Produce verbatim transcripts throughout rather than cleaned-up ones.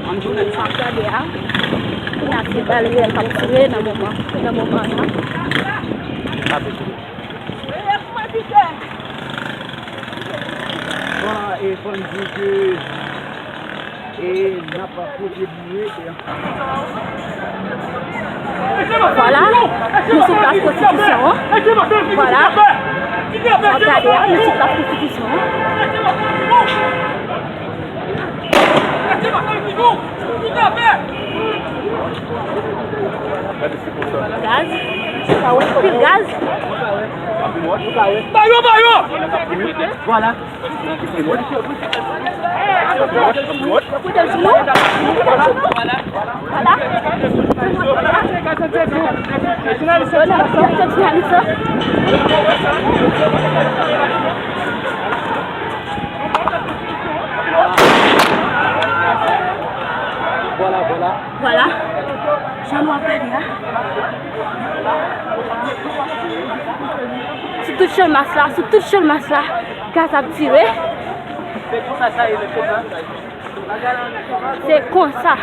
Ann tounen sa. Gade a. Kounye a se bal reyèl k ap tire nan moman, nan moman an. Bon, e fò n di ke, e, n ap kontribye. Vwala, nou sou plas Konstitisyon an. Vwala. W ap gade a, nou sou plas Konstitisyon an. Gaz. Anpil gaz. Ba yo, ba yo! Vwala. Kote l sou nou? Vwala. Vwala. Vwala, vwala. Vwala. Jan nou ap gade a. Sou tout Channmas la, sou tout Channmas la, gaz ap tire. Se konsa sa ye, mesye, sa. Se konsa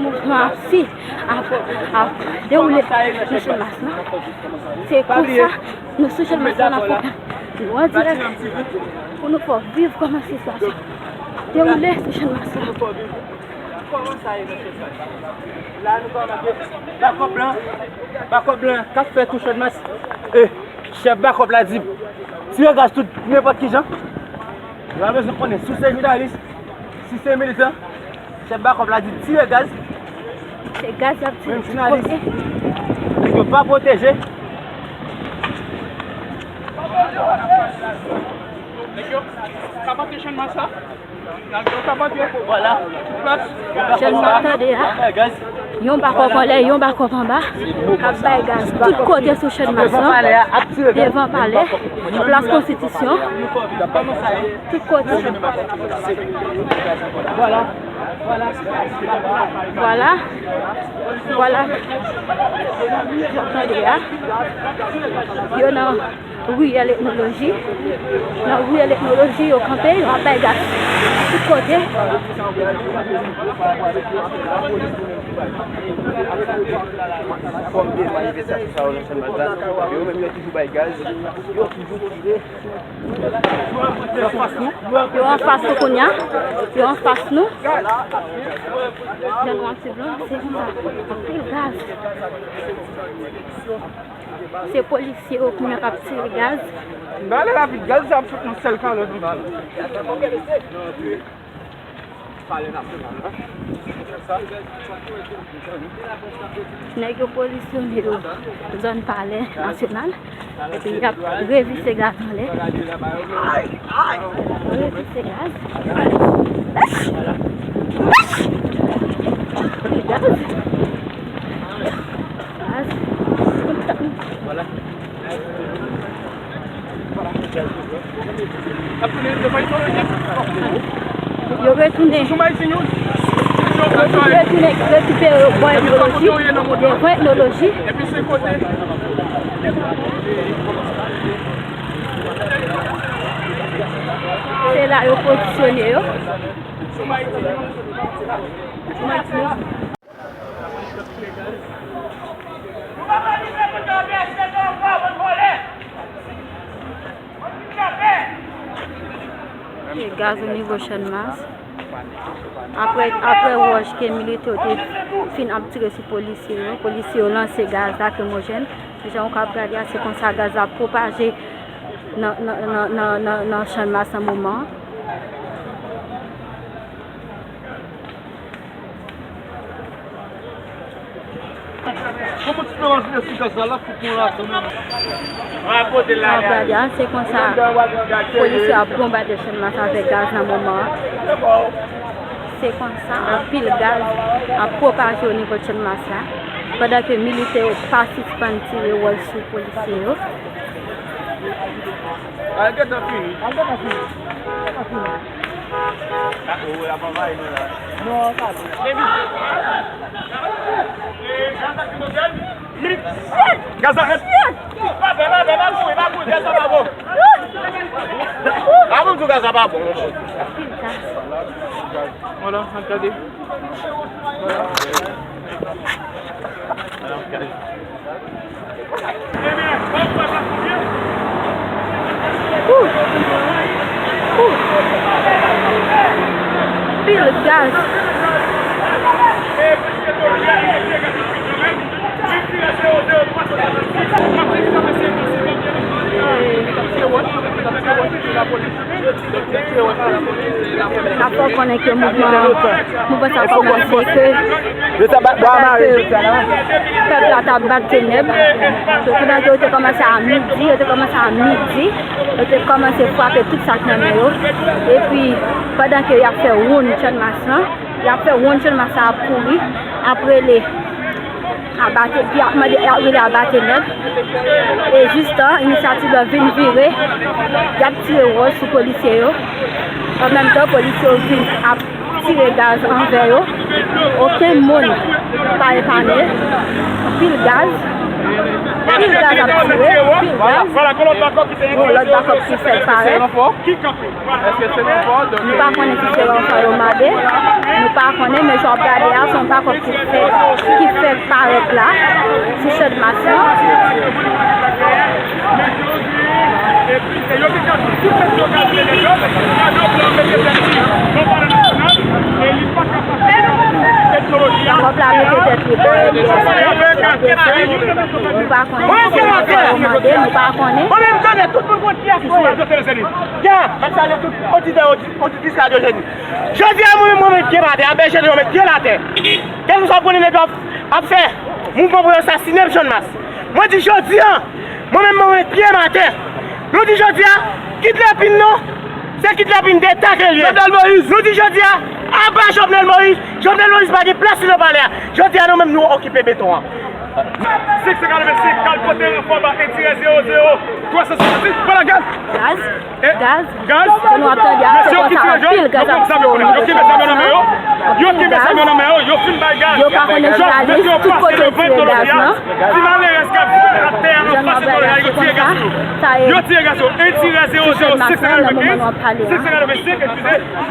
mouvman ap si, ap, ap dewoule nan Channmas la. Se konsa nou sou Channmas la, n ap fè nou an dirèk pou nou fè w viv kòman sitiyasyon dewoule sou Channmas la. Kòman sa ye, mesye? La, nou kòmanse. Bakòp lan, bakòp lan k ap fèt sou Channmas. E, chèf bakòp la di, tire gaz tout, nenpòt ki jan. Nou pa bezwen konnen si w se jounalis, si w se militan. Chèf bakòp la di, tire gaz. Se gaz y ap tire. Menm jounalis, nèg yo pa pwoteje. Nèg yo ka pase Channmas la. Vwala. Jèn nou ap tande a, yon bakòp anlè, yon bakòp anba, k ap bay gaz tout kote sou Channmas lan, devan palè, plas Konstitisyon, tout kote. Vwala. Vwala. Jan w ap tande a, yo nan Riyèl Etnoloji. Nan Riyèl Etnoloji, yo kanpe, yo ap bay gaz tout kote. Fòm de manifestasyon sa yo nan Channmas la, yo menm yo toujou bay gaz, yo toujou tire. Yo anfas nou. Yo anfas nou kounye a. Yo anfas nou. Jan nou ap swiv lan, se konsa. Anpil gaz. Se polisye yo kounye a k ap tire gaz. N ale rapid, gaz sa ap sot nan sèl kalòt nou pale. Palè Nasyonal la. Nèg yo pozisyone yo zòn Palè Nasyonal. Epi y ap revise gaz anlè. Revise gaz. Gaz. Gaz. Yo retounen. Yo retounen rekipere bò Etnoloji, devan Etnoloji. Se la yo pozisyone yo. E gaz o nivo Channmas. Apre, apre wòch ke militè yo te fin ap tire sou polisye yo, polisye yo lanse gaz lakrimojèn. Jan w kab gade a, se konsa gaz la pwopaje nan, nan, nan, nan, nan, nan Channmas nan moman an. Jan w ap gade a, se konsa polisye yo ap bonbade Channmas avèk gaz nan moman an. Se konsa anpil gaz ap pwopaje o nivo Channmas la, pandan ke militè yo pa sispann tire wòch sou polisye yo. Al gentan fini. Al gentan fini. Al gentan fini. Gaz arèt. Pa fè, pa fè, pa kouri, pa kouri, gaz la pa bon. Pa bon, tou gaz la pa bon. Vwala, n ap gade. Pil gaz. N ap fè w konnen ke mouvman, mouvman sa kòmanse, ke pèp la t ap bat tenèb. Donk, pandan ke yo te kòmanse a midi, yo te kòmanse a midi, yo te kòmanse frape tout sa k nan men yo. Epi, pandan ke y ap fè wonn Channmas lan, y ap fè wonn Channmas la ap kouri, ap rele a ba te-, y ap mande, y ap rele a ba tenèb. E jistan, inisyativ la vin vire, y ap tire wòch sou polisye yo. An menm tan, polisye yo vin ap tire gaz anvè yo. Okenn moun pa epanye. Anpil gaz. Anpil gaz ap tire, anpil gaz. Gon lòt bakòp ki fèk parèt. Nou pa konnen si se ranfò yo mande. Nou pa konnen, men jan w ap gade a, se yon bakòp ki fèk, ki fèk parèt la, sou Channmas lan. Bakòp la mete tèt li bò M D S. Nou pa konnen si se ranfò yo mande, nou pa konnen. Mwen menm, tande, tout moun konn kiyès mwen ye. Ya, m ap salye tout oditè, odi-, oditris Radyo Jeni. Jodi a, mwen menm, mwen met pye m atè, a bèje nou, mwen met pye m atè. Kèlkeswa kote nèg yo ap, ap fè mouvman pou yo asasine m, Channmas. Mwen di jodi a, mwen menm, mwen met pye m atè. Nou di jodi a, kidnapin non, se kidnapin deta ke l ye. Jovenel Moïse. Nou di jodi a, aba Jovenel Moïse. Jovenel Moïse pa gen plas li nan palè a. Jodi a, nou menm, nou okipe beton an. Senk san katrevensenk, k al pote ranfò ba en tirè zewo zewo, twa san swasannsis, vwala gaz. Gaz, gaz, gaz. Jan nou ap tande a, se konsa, anpil gaz ap tire nan Channmas lan. Anpil gaz. Yo pa konnen jounalis, tout kote yo tire gaz lan. Jan nou ap gade a, se konsa, sa ye sou Channmas lan, nan moman nou ap pale a.